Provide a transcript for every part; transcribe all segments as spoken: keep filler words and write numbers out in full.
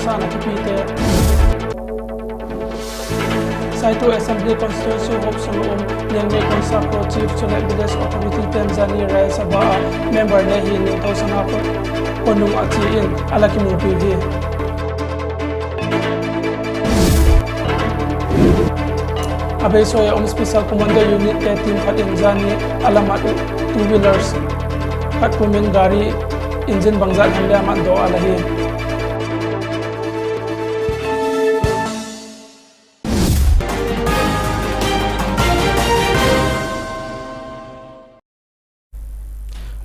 Saitu Assembly Constituency huap sung ah um Liangmai Konsakhua Chief chuleh Village Authority ten zani Rajya Sabha ah member le hi Ningthou Sana Konung ah chia in a la kimupi hi. A beisawi ah um Special Commando Unitte team khat in zani a la mat uh two wheelers khat pum in gari engine bangzat hem le a matdaw a la hi.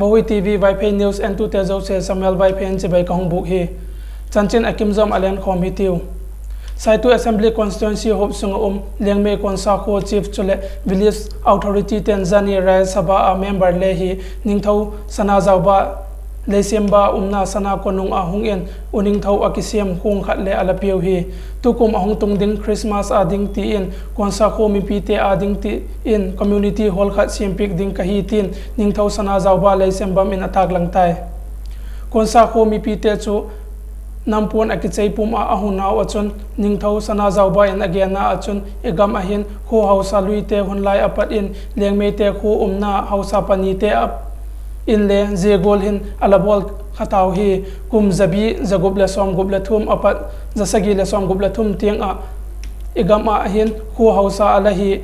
Vahui TV Vaiphei News entute zosia Samuel Vaiphei in chibai ka hung bûk hi. Chanchin a kimzawm a la enkhawm hitiu. Saitu Assembly Constituency huap sung ah um Liangmai Konsakhua Chief chuleh Village Authority ten zani Rajya Sabha ah member le hi Ningthou Sana Zaoba Leishemba umna Sana Konung ah hung in U Ningthou ah kisiam khuang khat le a la piau hi. Tukum a hung tung ding Christmas â ding ti in Konsakhua mipite â ding ti in community hall khat siampiak ding ka hi tin Ningthou Sana Zaoba Leishembam in a tâklang tai. Konsakhua mipite chu nampuan ah kichei pum ah a hunnau ah chun Ningthou Sana Zaoba in a genna ah chun i gam ah hin khua hausa luite hun lai a pat in Liangmaite khua umna hausa panite ah inle zia gual hin a la bawl kha tau hi. Kum zabi zagup leh sawmgup leh thum a pat, zasagi leh sawmgup leh thum tiang ah i gam ah hin khua hausa a la hi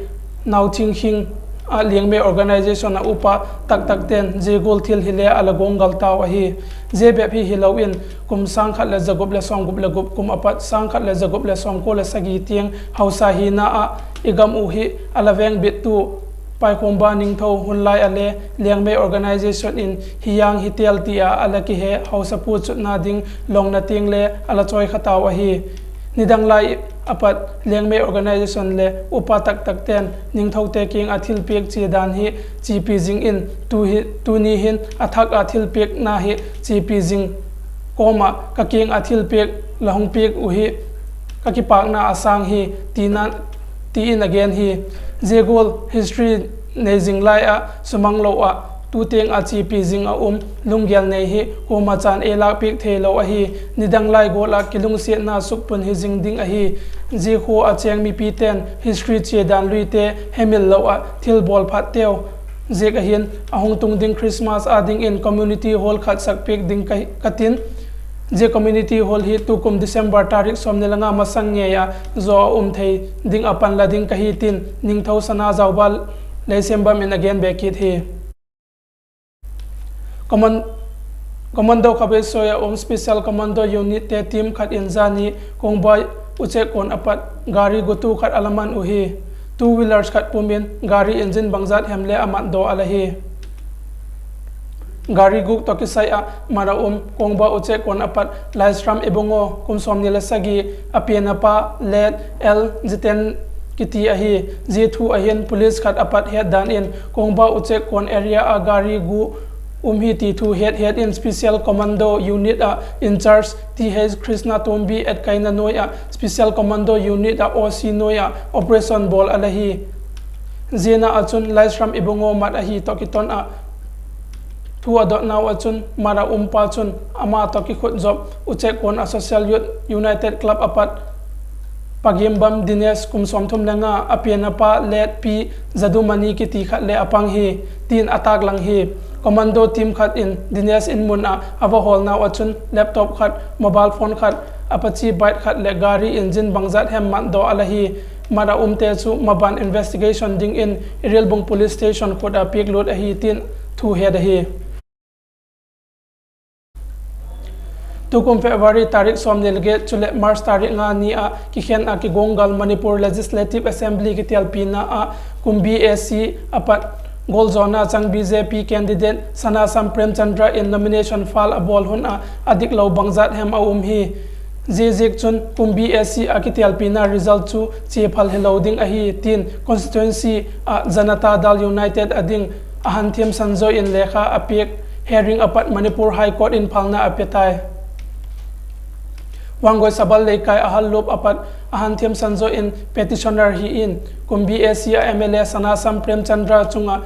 Nauthingkhing ah Liangmai organisation ah upa taktakte'n zia gual thil hile a la guanggal tau ahi. Zia bep hi hilo in kum sâng khat leh zagup leh sawmgup leh gup kum a pat sâng khat leh zagup leh sawmkua leh sagi tiang hausa hina ah i gam uh hi a la vengbittu Paikhomba Ningthou hun lai ah le Liangmai organisation in hiang hitel ti ah a la kihe hausa puchutna ding lawngna tiang le a la chawi kha tau ahi. Nidang lai a pat Liangmai organisation leh upa taktakte'n Ningthoute kiang ah thilpiak chia dan hi chiapi zing in, tuni hin a thak ah thilpiakna hi chiapi zing kawm ah ka kiang ah thilpiak la hung piak uh hi ka kipâkna a sâng hi, ti in a gen hi. Zia gual history nei zing lai ah sumanglo ah tu tiang ah chiapi zing a um lunggel nei hi kuama chan ei lâkpiak theilo ahi. Nidang lai gual ah kilungsiatna sukpun hi zing ding ahi. Zia khua ah chêng mipite'n history chia dan luite hemil lo ah thilbawl phatteu ziak ahi'n a hung tung ding Christmas â dingin community hall khat sakpiak ding ka tin, zia community hall hi tukum December tarik sawmni le nga masang ngei ah zaw a um thei ding ah panla ding ka hi tin Ningthou Sana Zaoba Leishembam in a gen be kit hi. Commando khabeisoi ah um Special Commando Unitte team khat in zani Kongba Uchekkuan a pat gari gutu khat a la man uhi. Two wheelers khat pum in gari engine bangzat hem le a matdaw a la hi. Gari gûk tawh kisai ah mat a um Kongba Uchekkuan a pat Laishram Ibungo kum sawmni le sagi, a pian a pa L L Jiten kiti ahi. Zia thu a hin police khat a pat het dan in Kongba Uchekkuan area ah gari gûk um hi ti thu het het in Special Commando Unit ah in charge Th Krishna Tombi etkaina nuai ah Special Commando Unit ah O C nuai ah operation bawl a la hi. Ziana ah chun Laishram Ibungo mat ahi tawh kiton ah thu a dotnau ah chun mat a umpa chun ama tawh kikhutzop Uchekkuan ah Social Youth United Club a pat Pagimbam Dinesh kum sawmthum le nga, a pian a pa L P Jadumani kiti khat leh a pang hi, tin a tâklang hi. Commando team khat in Dinesh in mun ah a va hawlnau ah chun laptop khat, mobile phone khat, Apache bike khat leh gari engine bangzat hem matdaw a la hi. Mat a umte chu maban investigation dingin Irilbung Police Station khut ah piaklut ahi tin thu het ahi. Tukum February tarik sawmni le giat chuleh March tarik nga ni ah kikhen ah kiguanggal Manipur Legislative Assembly kitelpina ah kum B A C a pat gualzawna chang B J P candidate Sanasam Premchandra in nomination file a bawl hun ah a diklo bangzat hem a um hi. Ziaziakchun kum B A C a kitelpina result chu chia phal hilo ding ahi tin constituency ah Janata Dal United a ding Ahanthiam Sanjoy in lekha a piak hearing a pat Manipur High Court in phalna a pe tai. Wangoi Sabal Leikai a hallup a pat Ahanthiam Sanjoy in petitioner hi in kum B A C a M L A Sanasam Premchandra chung ah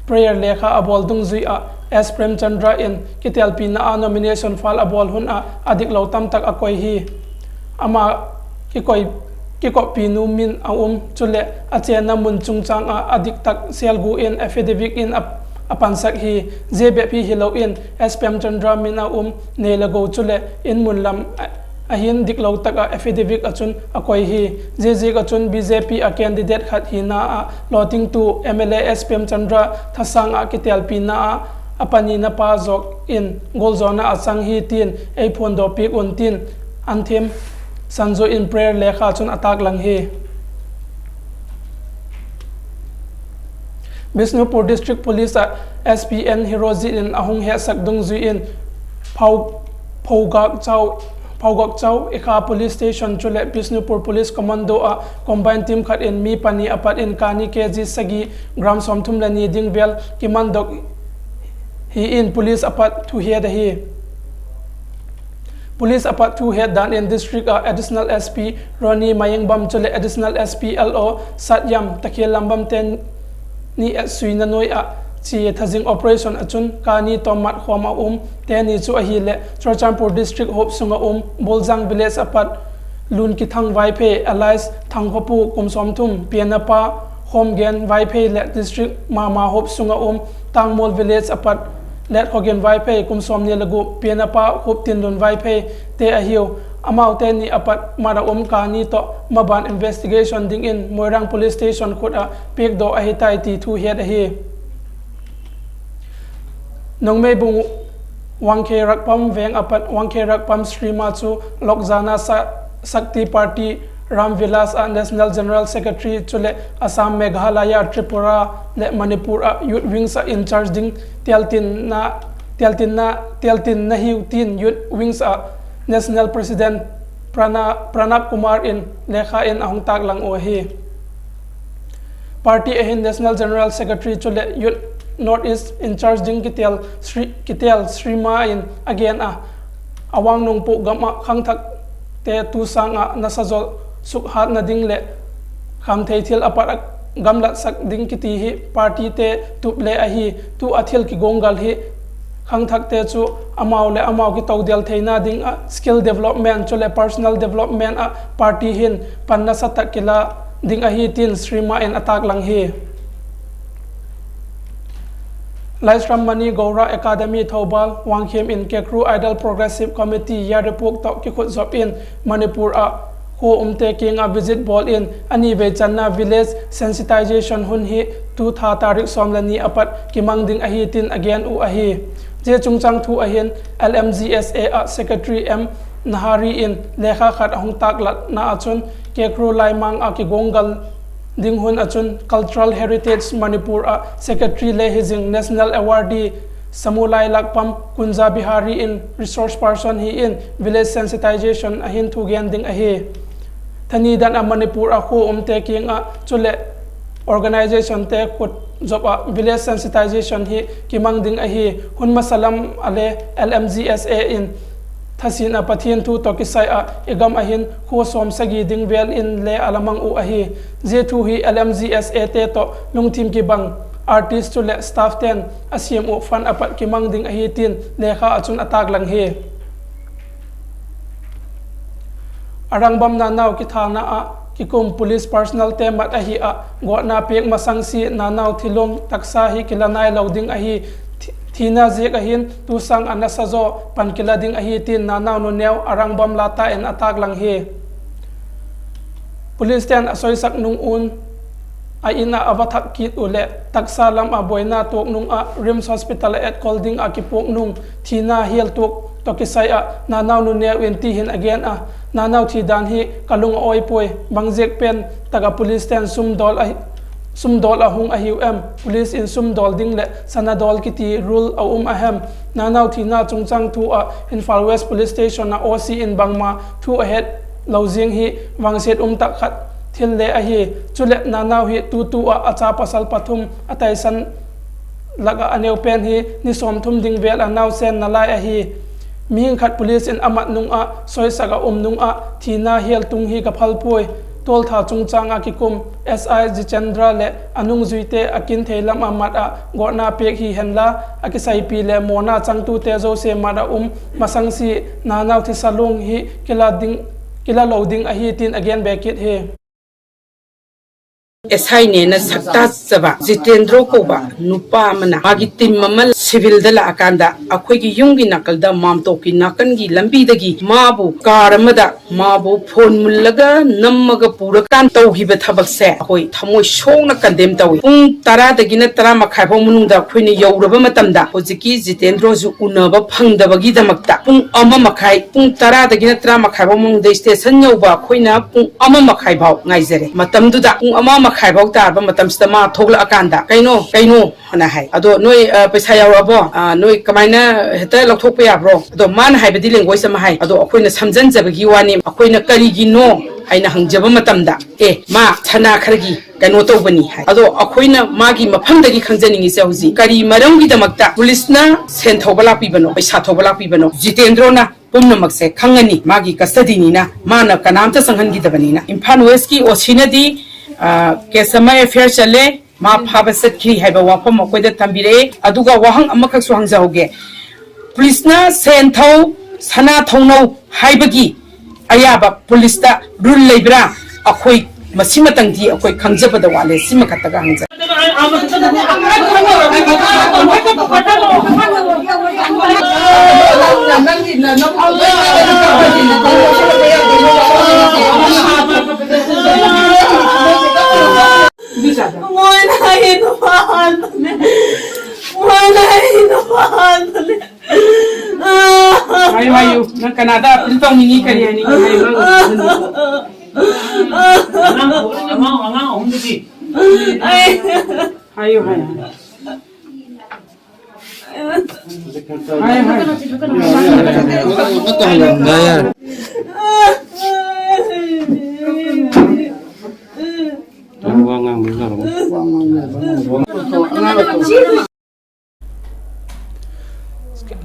prayer lekha a bawl dungzui ah S Premchandra in kitelpina a nomination file a bawl hun ah a diklo tamtak a koi hi. ama kikoi, kikoppinu min a um, chuleh a chênna mun chungchâng ah a diktak selgu in affidavit in a, a pansak hi. Zia bep hi hilo in S Premchandra min a um nei le go chuleh in mun lam a, a hin diklo tak ah affidavit ah chun a koi hi. Ziaziak ah chun B J P a candidate khat hina ah lawtingtu M L A S Premchandra thasâng ah kitelpina ah a panina pa zawk in gualzawna a chang hi tin ei phuandaw piak un tin, an them Sanjoi in prayer lekha chun a tâklang hi. Bishnupur District Police ah S P N Hirojit in a hung hetsak dungzui in Phau-, Phaugakchao, Phaugakchao Ikha Police Station chuleh Bishnupur Police Commando ah combined team khat in mi pani a pat in kani K G sagi gram sawmthum le ni ding vel kimandok hi in police a pat thuhet ahi. Police a pat thuhet dan in district ah Additional S P Ronnie Mayengbam chuleh Additional S P L O Satyam Takhiallambam te ni etsuina nuai ah chia thazing operation ah chun kani tawh mat khawm a um teni chu ahileh Churachandpur District huap sung ah um Boljang Village a pat Lunkithang Vaiphei alias Thangkhopu kum sawmthum, pianna pa Khawmgen Vaiphei leh district mama huap sung ah um Tangmual Village a pat Letkhogen Vaiphei kum sawmni le gup, pianna pa Khuptinlun Vaiphei te ahiu. Amaute ni a pat mat a um kani tawh maban investigation dingin Moirang Police Station khut ah piakdaw ahi tai ti thuhet ahi. Nongmeibung Wangkhei Rakpam veng a pat Wangkhei Rakpam Srima chu Lok Janshakti Party Ram Vilas ah National General Secretary chuleh Assam, Meghalaya, Tripura leh Manipur ah Youth Wings ah in charge ding teltinna, teltinna, teltinna hiu tin Youth Wings ah National President Prana-, Pranab Kumar in lekha in a hung tâklang uh ahi. Party a hin National General Secretary chuleh Youth North East in charge ding kitel Sri-, kitel Srima in a gen a, a Wangnungpuk gam ah khangthakte tu sâng ah nasa zaw sukhatna ding leh khamthei thil a pat ah gamlatsak ding kiti hi partyte tup le ahi. Tu a thil kiguanggal hi khangthakte chu amau leh amau kitodel theina ding ah skill development chuleh personal development ah party hin pan nasa tak kila ding ahi tin Srima in a tâklang hi. Laishram Mani Gora Academy Thoubal Wangkhim in Kekru Idol Progressive Committee Yairipok tawh kikhutzop in Manipur ah khua umte kiang ah visit bawl in a nivei channa village sensitization hun hi tu tha tarik sawm le ni a pat kimang ding ahi tin a gen uh ahi. Zia chungchâng thu a hin L M G S A ah Secretary M Nahari in lekha khat a hung tâklatna ah chun Kekru Laimang ah kiguanggal ding hun ah chun Cultural Heritage Manipur ah Secretary le hizing National Awardee Samulai Lakpam Kunja Bihari in resource person hi in village sensitization a hin thugen ding ahi. Thanidan ah Manipur ah khua umte kiang ah chuleh organizationte khutzop ah village sensitization hi kimang ding ahi. Hun masa lam ah le L M G S A in thasin ah Pathian thu tawh kisai ah i gam ah hin khua sawmsagi ding vel in le a la mang uh ahi. Zia thu hi L M G S Ate tawh lungthim kibang artist chuleh staffte'n a siam uh fund a pat kimang ding ahi tin lekha ah chun a tâklang hi. A rangbam nanau kithana ah kikum police personalte mat ahi ah gawtna piak masangsi nanau thilung taksa hi kila nailo ding ahi. Thi-, thina ziak ah hin tu sâng ah nasa zaw pan kila ding ahi tin nanau nuneu a rangbam Lata in a tâklang hi. Policete'n a soisak nung un a in ah a va thak kit uh leh taksa lam ah buaina tuak nung ah RIMS Hospital ah etkol ding ah kipuak nung thina hial tuak tawh kisai ah nanau nuneu in ti hin a gen a, nanau thi dan hi ka lung a awi puai, bangziak pen tak ah policete'n sumdawl a sumdawl a hung ahiu em? Police in sumdawl ding leh sanadawl kiti rule a um a hem? Nanau thina chungchâng thu ah Imphal West Police Station ah O C in bangma thu a het lo ziang hi vangsiat um tak khat thil le ahi. Chuleh nanau hi tutu ah a cha pasal pathum a taisan lak ah a neu pen hi ni sawmthum ding vel a nausen nalai ahi. Mihing khat police in a mat nung ah soisak ah um nung ah thina hial tung hi ka phal puai. Tualtha chungchâng ah kikum S I Jitendra leh a nungzuite a kin thei lam ah mat ah gawtna piak hi henla, a kisaipi leh mawna changtute zosia mat ah um masangsi nanau thisa luang hi kila ding kila lo ding ahi tin a gen be kit hi. S I ꯅꯦꯅ ꯁꯛ ꯇꯥꯛꯆꯕ ꯖꯤꯇꯦꯟꯗ꯭ꯔꯣ ꯀꯧꯕ ꯅꯨꯄꯥ ꯑꯃꯅ ꯃꯥꯒꯤ ꯇꯤꯝ ꯑꯃ ꯁꯤꯚꯤꯜꯗ ꯂꯥꯛꯑꯀꯥꯟꯗ ꯑꯩꯈꯣꯏꯒꯤ ꯌꯨꯝꯒꯤ ꯅꯥꯀꯜꯗ ꯃꯥꯝꯇꯣꯞꯀꯤ ꯅꯥꯀꯟꯒꯤ ꯂꯝꯕꯤꯗꯒꯤ ꯃꯥꯕꯨ ꯀꯥꯔ ꯑꯃꯗ ꯃꯥꯕꯨ ꯐꯣꯟ ꯃꯨꯜꯂꯒ ꯅꯝꯃꯒ ꯄꯨꯔꯀꯥꯟ ꯇꯧꯈꯤꯕ ꯊꯕꯛꯁꯦ ꯑꯩꯈꯣꯏ ꯊꯃꯣꯏ ꯁꯣꯛꯅ ꯀꯟꯗꯦꯝ ꯇꯧꯏ꯫ ꯄꯨꯡ ꯇꯔꯥꯗꯒꯤꯅ ꯇꯔꯥ ꯃꯈꯥꯏ ꯐꯥꯎ ꯃꯅꯨꯡꯗ ꯑꯩꯈꯣꯏꯅ ꯌꯧꯔꯕ ꯃꯇꯝꯗ ꯍꯧꯖꯤꯛꯀꯤ ꯖꯤꯇꯦꯟꯗ꯭ꯔꯣꯁꯨ ꯎꯅꯕ ꯐꯪꯗꯕꯒꯤꯗꯃꯛꯇ ꯄꯨꯡ ꯑꯃ ꯃꯈꯥꯏ, ꯄꯨꯡ ꯇꯔꯥꯗꯒꯤꯅ ꯇꯔꯥ ꯃꯈꯥꯏ ꯐꯥꯎ ꯃꯅꯨꯡꯗ ꯁ꯭ꯇꯦꯁꯟ ꯌꯧꯕ ꯑꯩꯈꯣꯏꯅ ꯄꯨꯡ ꯑꯃ ꯃꯈꯥꯏ ꯐꯥꯎ ꯉꯥꯏꯖꯔꯦ꯫ ꯃꯇꯝꯗꯨꯗ ꯄꯨꯡ ꯑꯃ ꯃꯈꯥꯏ ꯐꯥꯎ ꯇꯥꯔꯕ ꯃꯇꯝꯁꯤꯗ ꯃꯥ ꯊꯣꯛꯂꯛꯑꯀꯥꯟꯗ, "ꯀꯩꯅꯣ, ꯀꯩꯅꯣ?" ꯍꯥꯏꯅ ꯍꯥꯏ꯫ "ꯑꯗꯣ ꯅꯣꯏ, ꯑ, ꯄꯩꯁꯥ ꯌꯥꯎꯔꯛꯑꯕꯣ? ꯑ, ꯅꯣꯏ ꯀꯃꯥꯏꯅ ꯍꯦꯛꯇ ꯂꯧꯊꯣꯛꯄ ꯌꯥꯕ꯭ꯔꯣ?" ꯑꯗꯣ ꯃꯥꯅ ꯍꯥꯏꯕꯗꯤ language ꯑꯃ ꯍꯥꯏ꯫ ꯑꯗꯣ ꯑꯩꯈꯣꯏꯅ ꯁꯝꯖꯟꯖꯕꯒꯤ ꯋꯥꯅꯤ꯫ ꯑꯩꯈꯣꯏꯅ "ꯀꯔꯤꯒꯤꯅꯣ?" ꯍꯥꯏꯅ ꯍꯪꯖꯕ ꯃꯇꯝꯗ, "ꯑꯦ, ꯃꯥ ꯁꯅꯥ ꯈꯔꯒꯤ ꯀꯩꯅꯣ ꯇꯧꯕꯅꯤ" ꯍꯥꯏ꯫ ꯑꯗꯣ ꯑꯩꯈꯣꯏꯅ ꯃꯥꯒꯤ ꯃꯐꯝꯗꯒꯤ ꯈꯪꯖꯅꯤꯡꯉꯤꯁꯦ ꯍꯧꯖꯤꯛ ꯀꯔꯤ ꯃꯔꯝꯒꯤꯗꯃꯛꯇ ꯄꯨꯂꯤꯁꯅ ꯁꯦꯟ ꯊꯧꯕ ꯂꯥꯛꯄꯤꯕꯅꯣ, ꯄꯩꯁꯥ ꯊꯧꯕ ꯂꯥꯛꯄꯤꯕꯅꯣ? ꯖꯤꯇꯦꯟꯗ꯭ꯔꯣꯅ ꯄꯨꯝꯅꯃꯛꯁꯦ ꯈꯪꯉꯅꯤ, ꯃꯥꯒꯤ ꯀꯁꯇꯗꯤꯅꯤꯅ, ꯃꯥꯅ ꯀꯅꯥꯝꯇ ꯆꯪꯍꯟꯈꯤꯗꯕꯅꯤꯅ꯫ ꯏꯝꯐꯥꯜ ꯋꯦꯁꯀꯤ ꯑꯣ ꯁꯤꯅꯗꯤ, ꯑ, ꯀꯦꯁ ꯑꯃ ꯑꯦꯐ ꯑꯥꯏ ꯑꯥꯔ ꯆꯜꯂꯦ, ꯃꯥ ꯐꯥꯕ ꯆꯠꯈꯤ ꯍꯥꯏꯕ ꯋꯥꯐꯝ ꯑꯩꯈꯣꯏꯗ ꯊꯝꯕꯤꯔꯛꯑꯦ꯫ ꯑꯗꯨꯒ ꯋꯥꯍꯪ ꯑꯃꯈꯛꯁꯨ ꯍꯪꯖꯍꯧꯒꯦ, ꯄꯨꯂꯤꯁꯅ ꯁꯦꯟ ꯊꯧ, ꯁꯅꯥ ꯊꯧꯅꯧ ꯍꯥꯏꯕꯒꯤ ꯑꯌꯥꯕ ꯄꯨꯂꯤꯁꯇ ꯔꯨꯜ ꯂꯩꯕ꯭ꯔꯥ? ꯑꯩꯈꯣꯏ ꯃꯁꯤꯃꯇꯪꯗꯤ ꯑꯩꯈꯣꯏ ꯈꯪꯖꯕꯗ ꯋꯥꯠꯂꯦ꯫ ꯁꯤꯃꯈꯛꯇꯒ ꯍꯪꯖꯒꯦ꯫ ꯃꯣꯏꯅ ꯑꯩ ꯅꯨꯄꯥ ꯍꯥꯠꯄꯅꯦ꯫ ꯃꯣꯏꯅ ꯑꯩ ꯅꯨꯄꯥ ꯍꯥꯠꯄꯅꯦ꯫ ꯍꯥꯏꯌꯨ, ꯍꯥꯏꯌꯨ꯫ ꯅꯪ ꯀꯅꯥꯗ ꯑꯄꯤꯜ ꯇꯧꯅꯤꯡꯉꯤ? ꯀꯔꯤ ꯍꯥꯏꯅꯤꯡꯉꯤ? ꯍꯥꯏꯌꯨ, ꯍꯥꯏꯌꯨ꯫ ꯑꯉꯥꯡ, ꯑꯉꯥꯡ ꯑꯍꯨꯝꯗꯨꯗꯤ? ꯑꯩ ꯍꯥꯏꯌꯨ, ꯍꯥꯏꯌꯨ꯫ ꯍꯥꯏꯌꯨ, ꯍꯥꯏꯌꯨ꯫ ꯅꯪ ꯋꯥ ꯉꯥꯡꯕ ꯌꯥꯔꯝꯃꯣꯏ꯫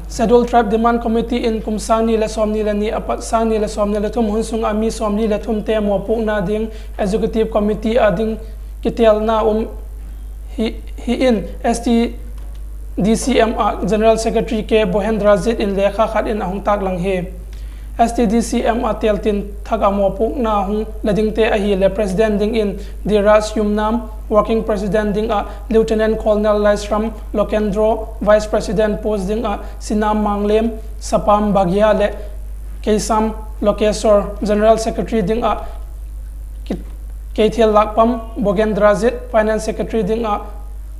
Scheduled Tribe Demand Committee in kum sâng ni leh sawmni leh ni apat sâng ni leh sawmni leh thum hun sung ah mi sawmli leh thumte mawpuakna ding Executive Committee ah ding kitelna um hi, hi in S T D C M ah General Secretary K Bohendrajit in lekha khat in a hung tâklang hi. S T D C M ah teltin thak ah mawpuakna hung la dingte ahileh President dingin Dhiraj Yumnam, Working President ding ah Lieutenant Colonel Laishram Lokendro, Vice President post ding ah Sinam Manglem, Sapam Bagia leh Keisam Lokeshwar, General Secretary ding ah Ki-, Keithelakpam Bogendrajit, Finance Secretary ding ah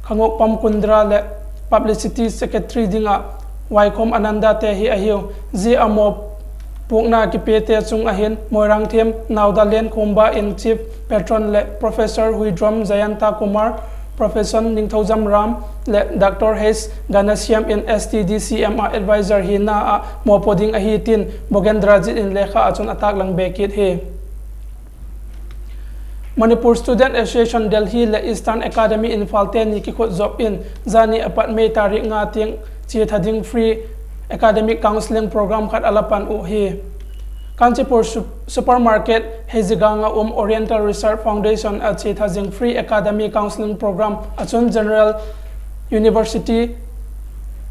Khangokpam Kundra leh Publicity Secretary ding ah Waikhom Anandate hi ahiu. Zia a mawpuakna kipete chung ah hin Moirangthem Naoda Lenkhomba in Chief Patron leh Professor Huidrom Jayanta Kumar, Professor Ningthoujam Ram leh Doctor H Ganasiam in S T D C M ah Advisor hina ah mawpuak ding ahi tin Bogendrajit in lekha ah chun a tâklang be kit hi. Manipur Student Association Delhi leh Eastern Academy Imphalte ni kikhut zop in zani apat May tarik nga tiang chia tha ding free academic counselling program khat a la pan uh hi. Kanchipur Su-, Supermarket Heizigang ah um Oriental Research Foundation a chia tha zing free academy counselling program ah chun General University,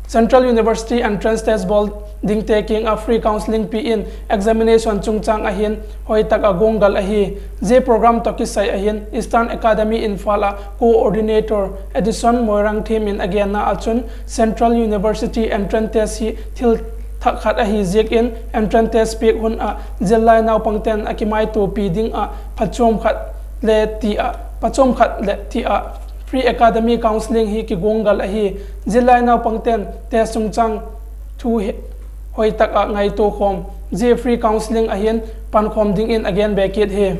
Central University Entrance Test bawl dingte kiang ah free counselling pi in examination chungchâng ah hin hoi tak ah guanggal ahi. Zia program tawh kisai ah hin Eastern Academy Imphal ah Coordinator Edison Moirangthem in a genna ah chun Central University Entrance Test hi thil thak khat ahi ziakin Entrance Test piak hun ah zillai naupangte'n a kimaituapi ding ah phachuam khat le ti ah, phachuam khat leh ti ah free academy counselling hi kiguanggal ahi. Zillai naupangte'n test chungchâng thu hi hoi tak ah ngaitua khawm zia free counselling ah hin pankhawm dingin a gen be kit hi.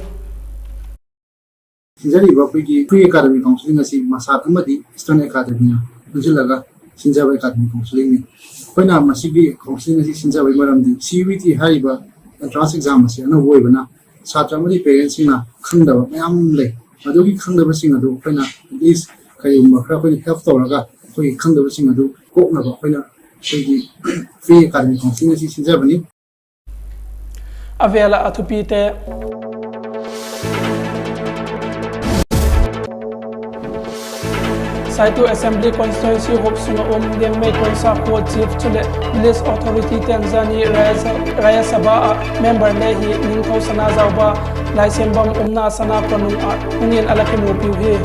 ꯁꯤꯟꯖꯔꯤꯕ ꯑꯩꯈꯣꯏꯒꯤ free academy counselling ꯑꯁꯤ ꯃꯁꯥꯠ ꯑꯃꯗꯤ Eastern Academyꯅ ꯄꯨꯟꯁꯤꯜꯂꯒ ꯁꯤꯟꯖꯕ academy counselling ꯅꯤ꯫ ꯑꯩꯈꯣꯏꯅ ꯃꯁꯤꯒꯤ counselling ꯑꯁꯤ ꯁꯤꯟꯖꯕꯒꯤ ꯃꯔꯝꯗꯤ C U E T ꯍꯥꯏꯔꯤꯕ entrance exam ꯑꯁꯤ ꯑꯅꯧꯕ ꯑꯣꯏꯕꯅ ꯁꯥꯇ꯭ꯔ ꯑꯃꯗꯤ parentsꯁꯤꯡꯅ ꯈꯪꯗꯕ ꯃꯌꯥꯝ ꯑꯃ ꯂꯩ꯫ ꯃꯗꯨꯒꯤ ꯈꯪꯗꯕꯁꯤꯡ ꯑꯗꯨ ꯑꯩꯈꯣꯏꯅ at least ꯀꯔꯤꯒꯨꯝꯕ ꯈꯔ ꯑꯩꯈꯣꯏꯅ help ꯇꯧꯔꯒ ꯑꯩꯈꯣꯏꯒꯤ ꯈꯪꯗꯕꯁꯤꯡ ꯑꯗꯨ ꯀꯣꯛꯅꯕ ꯑꯩꯈꯣꯏꯅ ꯑꯩꯈꯣꯏꯒꯤ free academy counselling ꯑꯁꯤ ꯁꯤꯟꯖꯕꯅꯤ꯫ A vêl ah a thupite. Laitu Assembly Constituency huap sung ah um Liangmei Konsa khua chief chuleh village authority ten zani Rajya Sabha ah member le hi Ningthou Sanajaoba Laisiambam umna Sana Konung ah hung in a la kimupiu hi.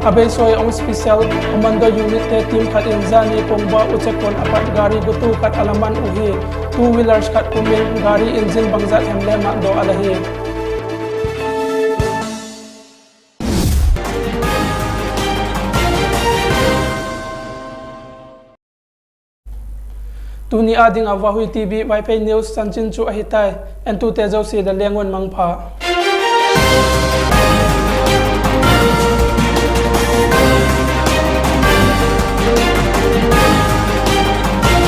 A beisoi a um Special Commando Unitte team khat in zani Kongba Uchekon a pat gari gutu khat a la man uhi. Two wheelers khat pum in gari engine bangzat hem le matdaw a la hi. Tuni â ding ah Vahui TV Vaiphei News chanchin chu ahi tai. Entute zosia le leng un mangpha.